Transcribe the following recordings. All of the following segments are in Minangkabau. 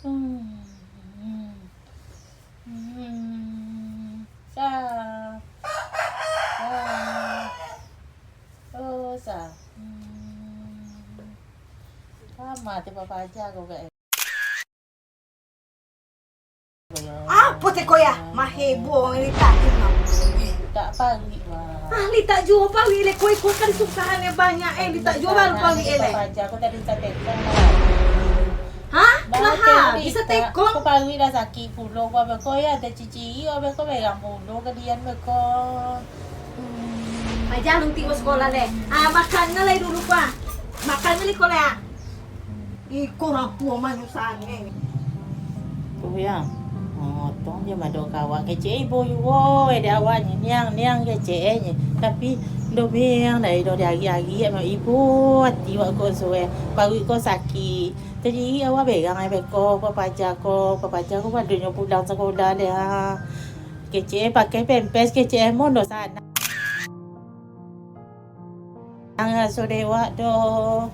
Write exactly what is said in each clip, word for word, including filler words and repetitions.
Hmm. Hmm. Sa. Sa. Oh, Sa. Hmm. Sama tu Papa Aja ko, Kak. Apo teh ko ya? Mahebo urang litak tu. Tak paruik, Mak. Ah, litak juo paruik leh, ko iko kan sukahan e banyak, eh, litak juo baru paruik e leh. Paja, aku tadi minta tekong, Mak. Hah? Lah, bisa tekong? Aku paruik lah sakik pulo, ko abah ko ya, ada ciciri, abah ko berang pulo ke dian beko. Hmm. Paja, alun tibo sekolah leh. Ah, makan lai dulu, ko ah. Makan lai ko leh, ah. Iko urang tuo manyusahkan. Tu, Yang. Motong je mado ka awak. Kecek e ibo juo, eh, dek awak ni, Niang, Niang, kecek e nyo. Tapi, ndo biang dari dah di ari-ari, mak ibo ati awak ko suwe. Paruik ko sakik. Jadi, awak berang ai beko, Papa Aja ko, Papa Aja ko padonyo pulang sekolah deh, ha. Kecek e pakai pampers, kecek e mono sana. Ang raso dewak doh.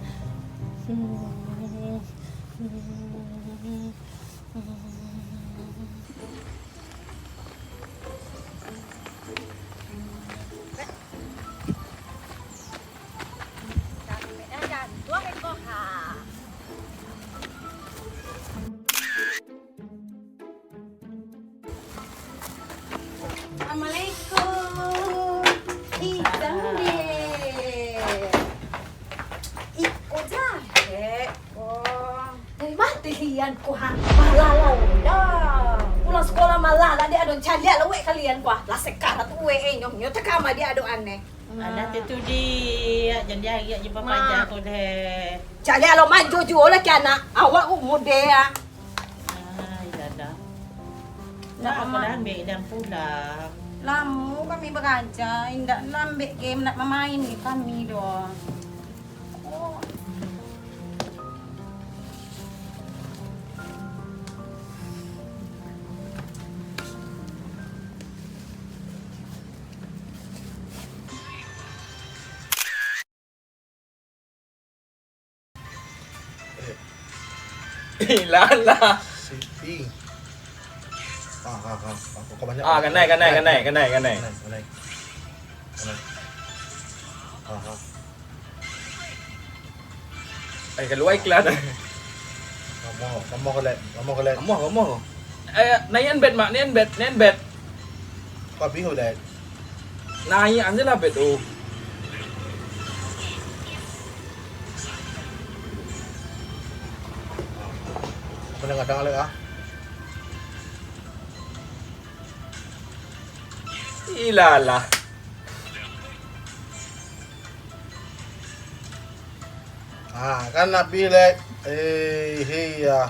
Assalamualaikum. Ih, Zambir. Ih, ko jahek ko. Dari ma teh lian ko, ha? Malah lah, udah. Pulang sekolah malah lah, dek ado caliak lah wek kalian ko, ah. Lah sekarat wek, eh, nyom nyo takama dek ado aneh. Alah, tu tu di, jan diariak je Papa Aja ko deh. Caliak lo manjo juo lah ke anak. Awak umur deh, ah. Ah, iyalah. Nak Mak, ma- dah ambek dan pulang. Lamo kami baraja, indak lah ambek game, nak mamain ni kami doh. Oh. Eh, lah, lah. Siti. Ah, ah, ah. Aku kau banyak. Ah, kanai, kanai, kanai, kanai, kanai. Kanai, kanai. Kanai. Ah, ah. Eh, kalua iklan. Kamu, kamu kolek, kamu kolek. Kamu, kamu. Eh, naian bet, Mak, naian bet, naian bet. Kau bingung, Dek. Naiak aja lah bet tu. Kadang-kadang, Lek, ah. Ilalah. Ah, kan nak bilek. Eh, iya.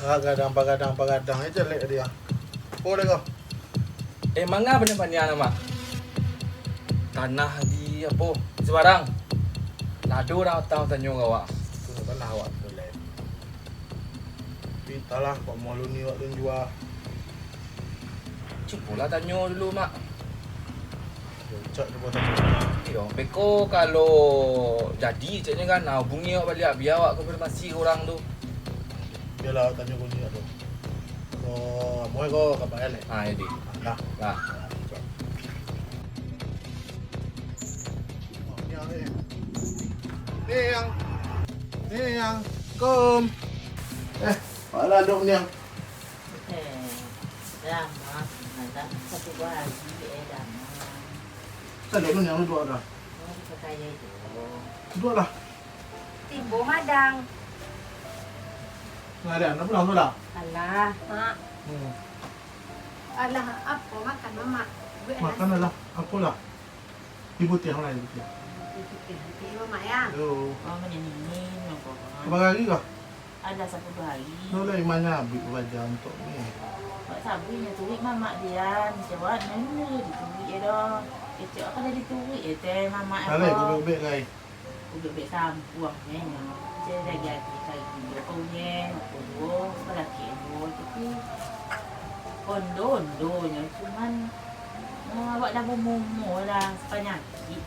Ah, gadang pagadang, pagadang aja lek dia. Boleh kau. Eh, manga banian-banian, Mak? Tanah di apo? Sebarang. Lado dah tahu tanyo ka awak. Tu tanah awak tu, Lek. Tapi entahlah, kok mau lu ni awak tu jua. Cubolah tanyo dulu, Mak. Yo, cak cubo tanyo. Iyo, beko kalau jadi, caknyo kan, nah, hubungi awak baliak, bia awak konfirmasi ka urang tu. Bialah, tanyo ko ni tu. Ko, amuah ko ka Pak Elek. Ah, jadi. Nah. Nah. Ni yang, ni yang, ni yang, kom. Eh, malah dok ni yang. Eh, dah, Mak. Dah, satu buah lagi, eh, dah, Mak. Saya dok ni yang dua dah. Oh, dipakai aja. Dua lah. Tibo madang. Nah, dah, nak pulang tu dah. Alah, Mak. Hmm. Alah, apo makan, Mamak? Buek nasi. Makan alah, apo lah? Di putiah lah, di putiah. Di putiah, di putiah, Mamak, ya? Yo. Oh, manyinyi, no, kok. Berapa hari kah? Ada sapuluah hari. No lah, imannya abis belajar untuk ni. Buat sabunya tuik Mamak dia, jawab nanya dituik ya doh. Kecek apa dah dituik ya teh, Mamak. Salah, aku bebek kai. Ubek-ubek sampuang nyo, nyo. Ceh lagi ati kari duo kau nyo, kau duo, balaki duo, tapi ondo-ondonyo, cuman, ah, awak dah baumua lah, sapanyakik.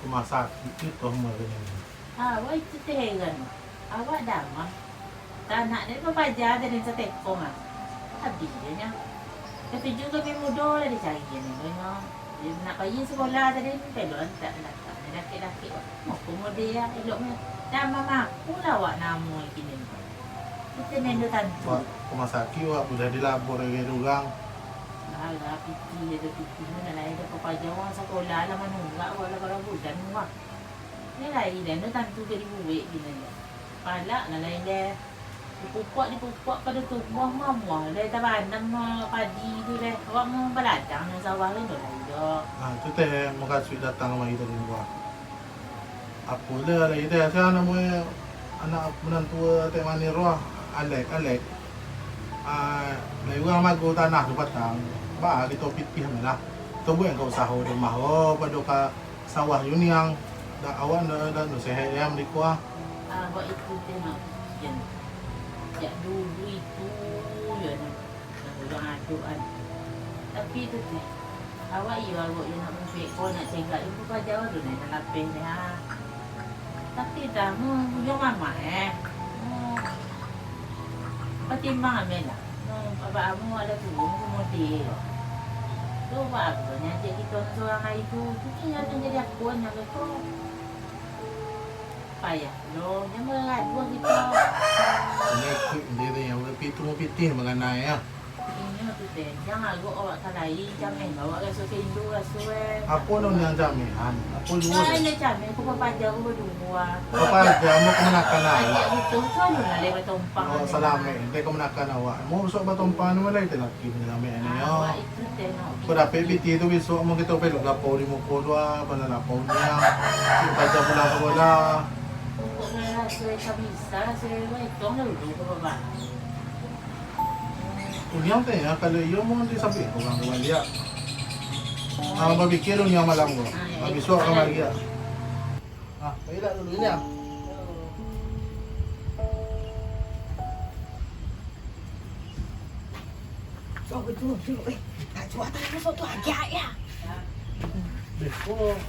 Rumah sakik tu toh mah kena ni. Ah, awak itu teh heran. Awak damah. Tanak den bapaja tadi satekong ah. Habih je nyo. Katuju kami mudo lah dicari nyo. Nyo nak pai sakolah tadi, pelok antak datang. Dakek-dakek wak. Moko mode ah, elok nyo. Nan mamaku lah awak namo kini. Kito nendo tantu. Wak, rumah sakik wak budah dilabor lagi urang. Alah, pitih je tu, pitih nyo nan lain dah papaja urang sakolah lah manunggak wak lah bara bulan wak. Ni lain dah, nyo tantu jadi buek kini. Palak nan lain deh. Dipupuak, dipupuak pado tumbuah, mamuah lai tabanam padi tu deh. Awak mau baladang nan sawah tu lai doh. Ah, tu teh mukasuik datang kamari tadi, Buah. Apo le lai teh, asa anak muda, anak minantu Tek Manih roh, alek, alek. Ah, lai urang mago tanah tu patang. Ba, kito pitih mah lah. Kito buek ka usaho di rumah, oh, pado ka sawah yu niang, dak awak ndak, ndak anu sehat ayam di kuah. Ah, awak itu teh nak pikian. Jak dulu itu, yo nak, nak urang adok kan. Tapi itu teh, awak iyo awak yo nak mupek ko, nak cegak, ibu paja tu nak, nak lapeh deh, ah. Tapi dah, mu, bujang mamak, eh. Mu, patimbang ameh lah. Mu, abak amu ada turun ke mode. Tu, buat apa nyo ajak kito sorang hari tu? Tu nyo nak jadi akuan nyo ko. Payah lo, nyo meraduah kito. Ini ikut dia ni, yang berpitu mau pitih mengenai, ya. Inyo tu teh, jan agok awak ka lain, cameh lo awak raso ka indu raso, eh. Apo nan niang camehan? Apo juo? Lain deh cameh, ko papaja ko baduo. Papaja, mau kamanakan awak? Ajak gitu, tu alun lah lai batompang. Oh, salamek, ente kamanakan awak. Mau usah batompang ni, malai te laki ni salamek ni, yo. Awak itu teh, no. Ko dapek pitih tu bisuak, mau kito pelok lapau di muko tu, ah, bana lapau niang. Cik paja pulang sakolah. Pokok raso ka bisa, raso etong dulu ko, Bapak. Uniang tanya, kalau iyo mau disampaikan ka urang tu baliak. Ah, bapikia Uniang malam ko. Ah, bisuak ka baliak. Ah, pailah dulu Uniang. Jauh, jauh, jauh. Eh, tak jauh, tak jauh, tu agak ya. Beko,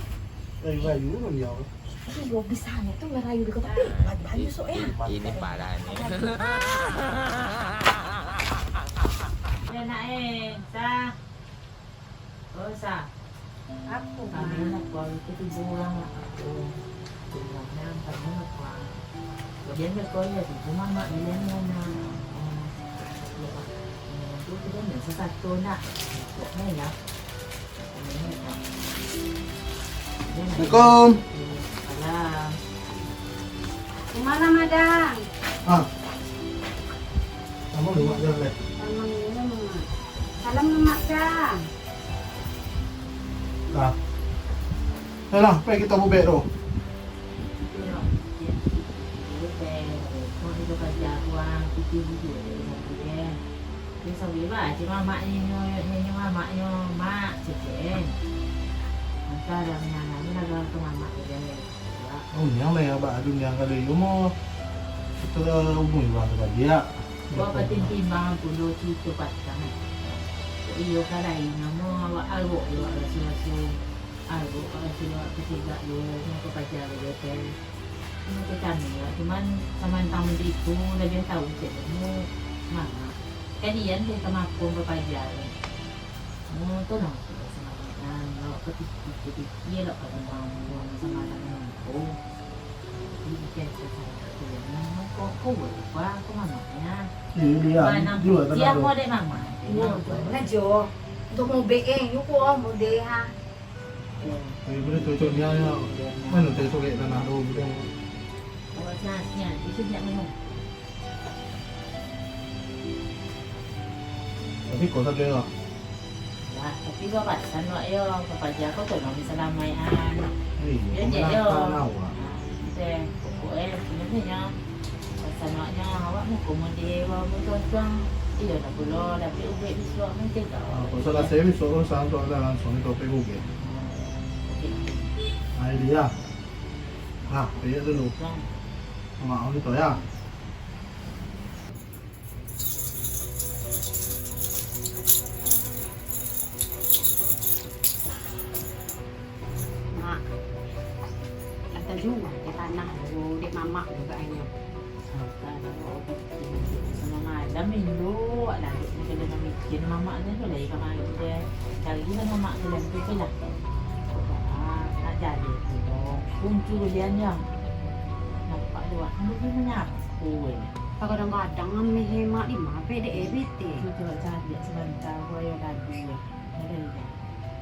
rayu-rayu Uniang. Iyo, bisa nyo tu marayu di kota. Eh, bayu-bayu sok, ya. Ini parah ni. Ya, nak, eh, Sa. Oh, Sa. Apo, Mak? Kami nak kuah itu tiga orang, nak aku. Tiga orang, kamu nak kuah. Kemudian dia kuah, ya, tiga mamak, dia yang mana? Oh, ya, Pak. Hmm, tu kita ni sasatu nak. Pokoknya, ya. Assalamualaikum. Salam. Kemana, Madang? Ah. Sama lemak je, Lek. Sama lemak. Salam lemak, Dang. Dah. Dah lah, pai kita bubek tu. Dia sawi ba, cik mamak nyo, nyo, nyo mamak nyo, mak, cek, eh. Antah dah manyanang, dah ka mamak tu, eh. Oh, niang lah, ya, ba, aduh, niang kalau iyo mo, kita dah umur urang tu tadi, ya. Kau patintimbang pulo cerita patang. Kok iyo ka lain, namo awak arok, awak raso-raso. Arok, awak raso, awak kecegak, iyo, namo ka paja, iyo, teh. Namo ka kami, ya. Cuman, samantang itu, dah dia tahu, cek, namo, mama. Kalian, dia ka mapun ka paja, ya. Namo, tolong, cek, sama, nah, awak kepikir-pikir, awak ka tentang, namo, sama, namo, namo. Iyo, dia. Dia mau dek mama. Nah, jo. Untuk mode, eh, yuko mode, ha. Tapi boleh cocok dia, ya. Mana tu cocok tanah tu, boleh. Awak senang, senang. Itu dia minum. Tapi kau tak kira. Lah, tapi bapasan wak yo, bapaja ko tolong disalamaik an. Iyo, yo, je yo. Awak. Ah, teh, pokok eh, sebenarnya pasan wak nyo, awak muko mode, wak muko tuang. Iyo lah pulo, tapi ubek bisuak mungkin kau. Ah, kau salah saya bisuak, kau sang tu ada langsung ni kau pergi ubek. Okey. Ah, dia. Nah, pergi dulu. Bang. Mak, gitu ya. Mak, lah tajual ke tanah tu dek mamak tu agaknyo. Kalau Kami dulu, awak lah duduk ni kalian mikir mamak tu tu lah, kamari tu deh. Cari lah mamak kalian tu tu lah. Ah, nak jadi tu tu. Kuncu kalian ya. Nampak tu, awak. Kamu ni menyapu, eh. Kadang-kadang ameh mak di ma pe dek eh, bete. Tu tu, awak cari sabanta, aku ayo lagu, eh. Ada dah.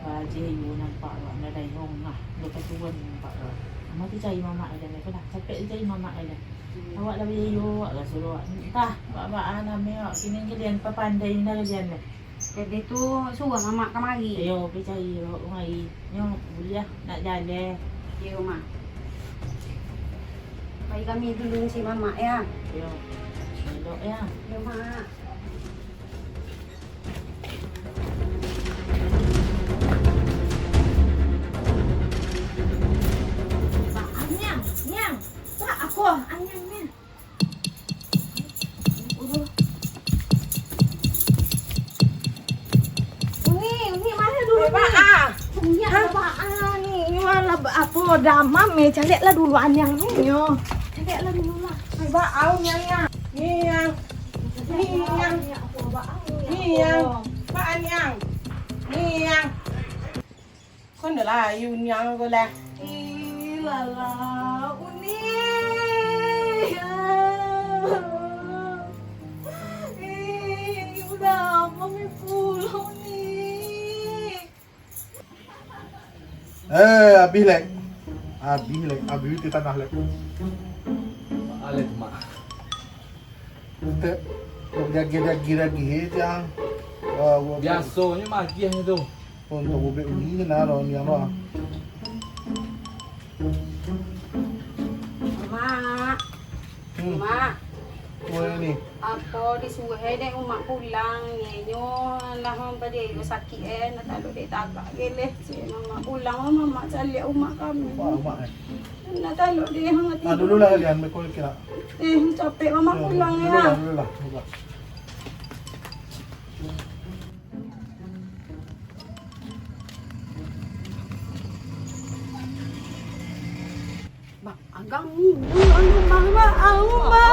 Wajah iyo nampak awak, nadai hongah. Lepas tu pun nampak awak. Amak tu cari mamak kalian, aku dah capek tu cari mamak kalian. Awak lah bayo, awak lah suruh awak. Entah, baa-baa name awak kini kalian, papandai indak kalian lah. Jadi tu suruah mamak kamari. Iyo, pai cari awak kamari. Nyo, buliah nak jaleh. Iyo, Mak. Pai kami dulu si mamak, ya. Iyo. Elok, ya. Iyo, Mak. Anyang, Nyang. Pak, aku, Anyang, Nyang. Uni, Uni, mana dulu, Uni? Baa. Uni, baa ni? Ini malah apo, damam, eh. Caliaklah dulu Anyang ni, yo. Caliaklah dulu lah. Baa, Nyang, Nyang. Nyang. Nyang. Nyang. Baa, Nyang. Nyang. Ko ndak lah, Uni ang ko lah. Ih, lah lah, Uni. Ih, udah lama mi pulang, Uni. Eh, abih, Lek. Abih, Lek. Abih ti tanah, Lek. Maaf, Lek, Mak. Tek, kok diagih-agih lagi, eh, tiang. Ah, gua Biasonyo magiahnyo tu. Untuak ubek Uni je nah, lawan niang tu, ah. Mak. Hmm. Mak. Oi, Ni. Apo disuruah dek umak pulang, nyo lah mampadiayo sakik, eh, nak talok dek tagak geleh. Cik, mamak pulang, mamak caliak umak kami. Wah, umak, eh. Nak talok dek hangat. Ah, dulu lah kalian, bekol kira. Eh, capek mamak pulang, dulu ya. Lah, dulu lah, dulu lah. Bang, agak minum, Bang, Bang, Bang, Bang.